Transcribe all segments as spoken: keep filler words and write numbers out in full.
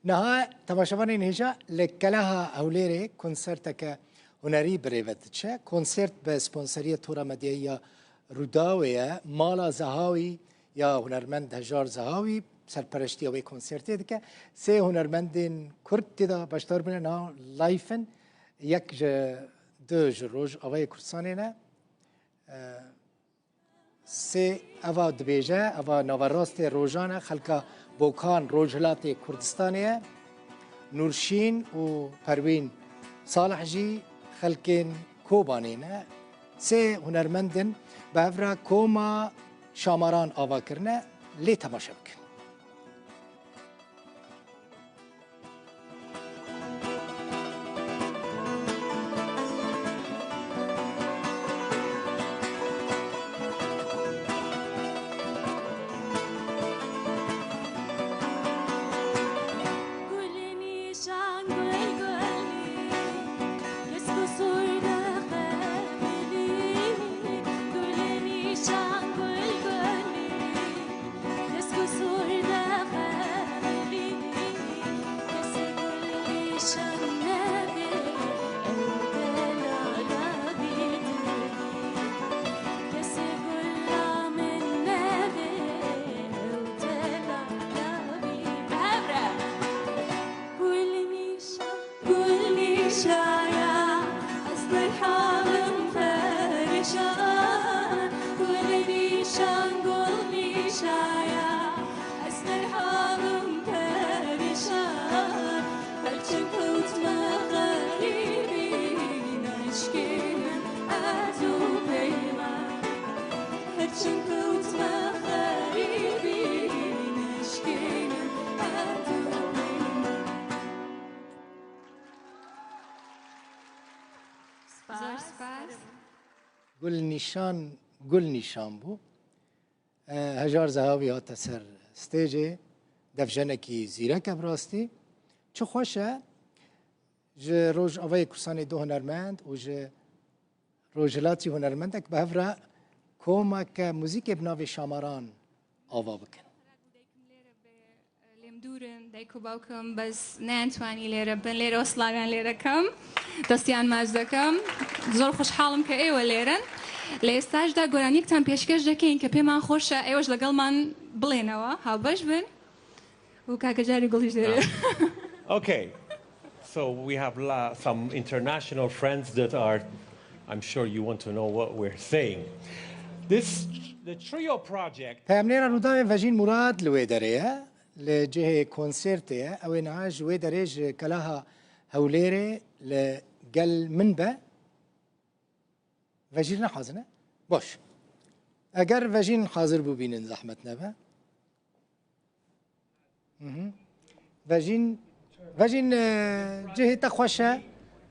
Niha temaşevanên hêja li Keleha Hewlêrê konserteke hunerî bi rê ve diçe. Konsert bi sponseriya Tora Medyayî ya Rûdawê ye. Mala Zehawî ya hunermend Hejar Zehawî serpereştiya wê konsertê dike. Sê hunermendên Kurd tê de beşdar bûne, niha live in. Yek ji du ji Rojavayê Kurdistanê ne. Sê eva dibêje, eva naverastê rojan e, xelka Bokan Rojhilatê Kurdistanê ye. Nûrşîn û Perwîn Salih jî xelkên Kobanê ne. Sê hunermend in bi hev re koma Şamaran ava kirine, lê temaşe bikin. Gul nîşaya, ez berhalim perişan. Gul nîşan, gul nîşaya, ez berhalim perişan. Her çim kewtme xerîbî, neşkînim erd û peyman. Her çim kewtme xerîbî, neşkînim erd û peyman. Zor spas. Gul Nîşan, Gul Nîşan bû. E, Hejar Zehawî hate ser stêjê. Devjenekî zîrek e bi rastî. Çi xweş e, ji Rojavayê Kurdistanê du hunermend û ji Rojhilatî hunermendek bi hev re komeke muzîkê bi navê Şamaran ava bikin. Lêm dûr in, dayik û bawkim, bes neentwanî lêre bin, lêre weslavyan lêre kem. Destiyan maç dekem. Zor xweşhalim ke êwe lêrin. Lê êstaj da goraniyektan pêşkeş dekeyin ke pêman xweş e, êwe ji legelman bilênewa. Hawbeş bin. û kake carî gulî jêrê. Ah. Okay. So we have la-, some international friends that are, I'm sure you want to know what we're saying. This, the trio project. Peyamnêra Rûdawê Vejîn Murad li wê derê ye, li cihê konsertê ye. Ew ê niha ji wê derê ji Keleha Hewlêrê li gel min be. Vejîn ne hazir ne? Baş. Eger Vejîn hazir bû bînin zehmet nebe. Mhm. Vejîn, Vejîn, e, cihê te xweş e.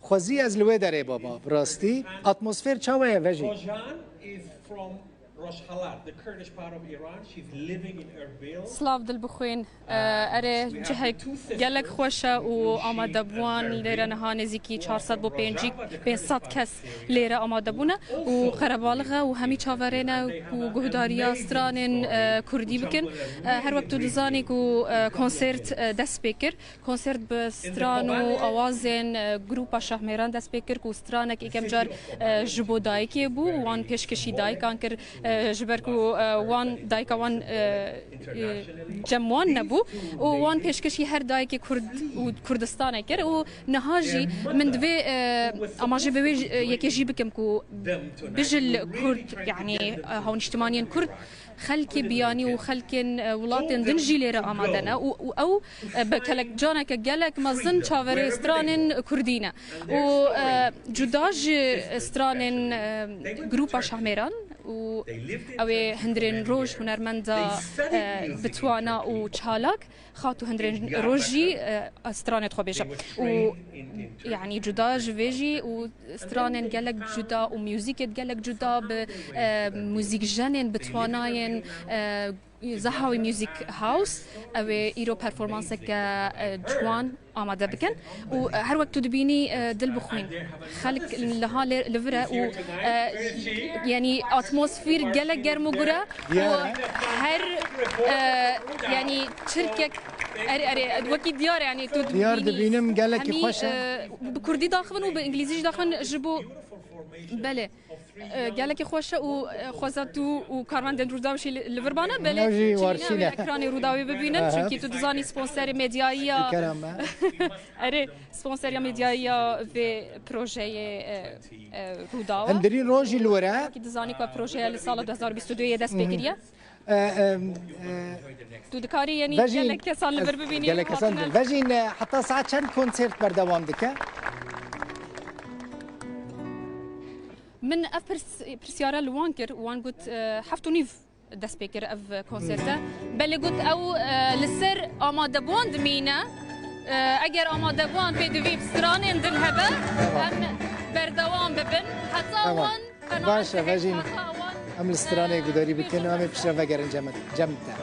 Xwezî ez li wê derê baba, bi rastî. Atmosfer çawa ye Vejîn? Bojan is from Rojhelat, the Kurdish part of Iran. She's living in Erbil. Silav dil bixwîn. E, erê cihek gelek xweş e û amadebûan lêre niha nêzîkî çar sed bo pêncî, pênc sed kes lêre amade bûne û qerebalix e û hemî çaverê ne ku guhdariya stranên, e, kurdî bikin. E, her wek tu dizanî ku, e, konsert, e, dest pê kir. Konsert bi stran û awazên, e, grupa Şahmêran dest pê kir ku stranek êkem car, e, ji bo dayikê bû. Wan pêşkêşî dayikan kir, e, ji ber ku, e, wan dayika wan, e, e, cem wan nebû û wan pêşkêşî her dayikê Kurd û Kurdistanê kir û niha jî min divê, e, amajê bi wê, e, yekê jî bikim ku bijil Kurd, yanî, e, hawnîştimaniyên Kurd xelkê biyanî û xelkên, e, welatên din jî lêre amade ne û, û ew, e, bi gelek, caneke gelek mezin çaverê stranên Kurdî ne. Û, e, cuda ji stranên, e, grupa Şahmêran û ew ê hundirên roj hunermenda, e, bitwana û çalak, xat û hundirên roj jî, e, stranê xwe bêje. Û, yanî cuda ji vê jî û stranên gelek cuda û muzîkê gelek cuda bi, e, muzîkjenên bitwanayên, e, Zahawi Music House, ew ê îro performanseke, e, ciwan amade bikin û, e, her wek tu dibînî, e, dil bixwîn. Xelk niha lê li vir e û, e, yanî atmosfîr gelek germ û gur e û her, e, yanî çirkek Erê, erê, wekî diyar e, yanî tu Diyar dibînî. Dibînim, gelekî Hemî, xweş e. e, bi kurdî daxivin û bi îngilîzî jî daxivin ji bo, belê. E, gelekî xweş e û, e, xweza tu û karmendên Rûdawê jî li, li vir bane, belê. Ew jî çinîne warşî ew ê ne. Ekranê Rûdawê bibînin, Aha. Çunkî tu dizanî sponserê medyayî ya. Şikerame. Erê, sponseriya medyayî ya vê projeyê, e, e, Rûdawa. Hundirîn rojî li wir e. Wekî dizanî ku projeya li sala du hezar bîst û duyê dest pê kiriye. E, e, e, Tu dikarî, yanî, vejîn, gelek kesan li ez vir bibînî, gelek kesan hatina. Vejîn, e, heta saet çend konsert berdewam dike? Min ev pirs-, pirsyara li wan kir, wan got, e, heft û nîv dest pê kir ev konserte. Belê got ew, e, li ser amadebûan dimîne. E, eger amadebûan pêdivî bi stranên din hebe, Tamam. em berdewam bibin. Heta Tamam. wan Baş e, vejîn. Em li stranê gudarî bikin û em ê piştre vegerin cem-, cem te.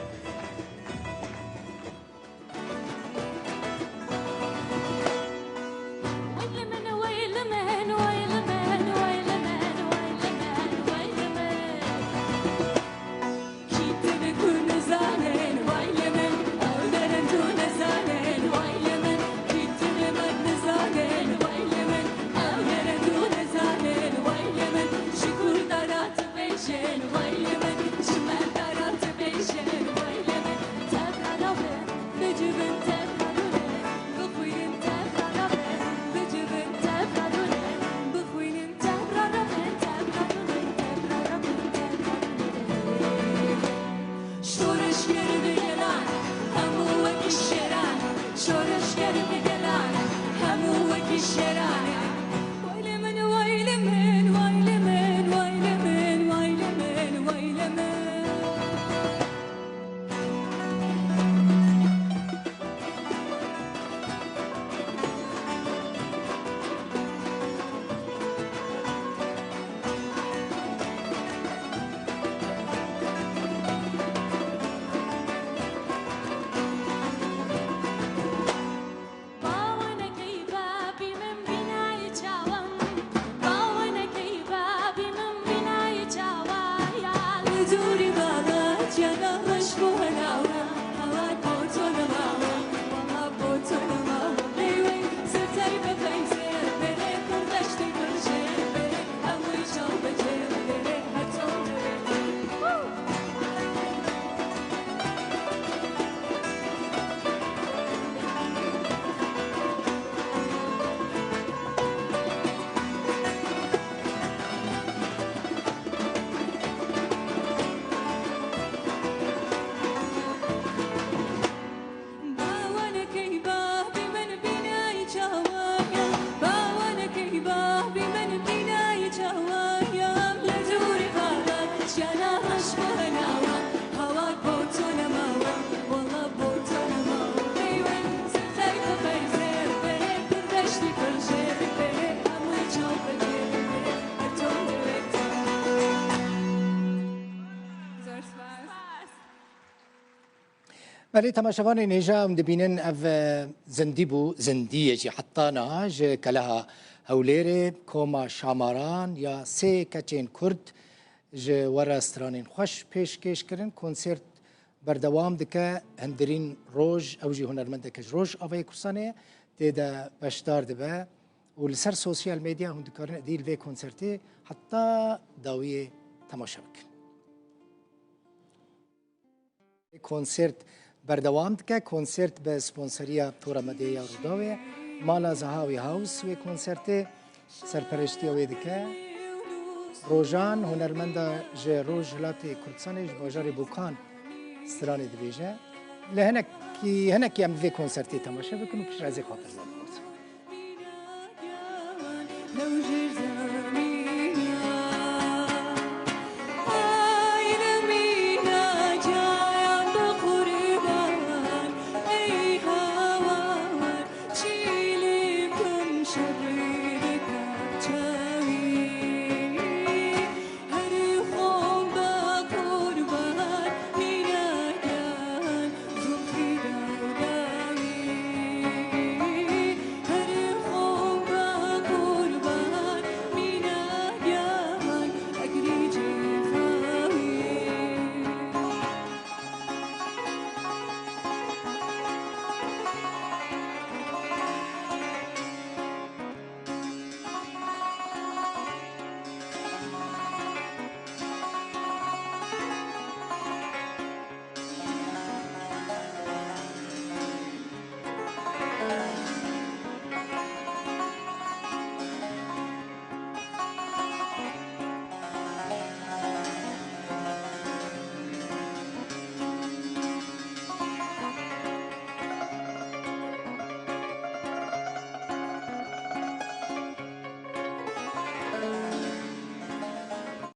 Şoreşger bi gelan, hemû wekî şeran. Şoreşger bi gelan, hemû wekî şeran. Waylê min, waylê min, waylê min, waylê min, waylê min, waylê min. Belê, temaşevanên hêja, em dibînin ev, e, zindî bû, zindî ye jî heta niha ji Keleha Hewlêrê, Koma Şamaran ya sê keçên Kurd ji we re stranên xweş pêşkêş kirin. Konsert berdewam dike, Hundirîn Roj, ew jî hunermendeke ji Rojavayê Kurdistanê ye, tê de beşdar dibe û li ser sosyal medya hûn dikarin êdî li vê konsertê heta dawiyê temaşe bikin. Konsert berdewam dike. Konsert bi sponseriya Tora Medyaya Rûdawê ye. Mala Zehawî House wê konsertê serpereştiya wê dike. Rojan, hunermenda ji Rojhilatê Kurdistanê, ji bajarê Bokan stranê dibêje. Li hinekî, hinekî em vê konsertê temaşe bikin û piştre ez ê xatir bidim.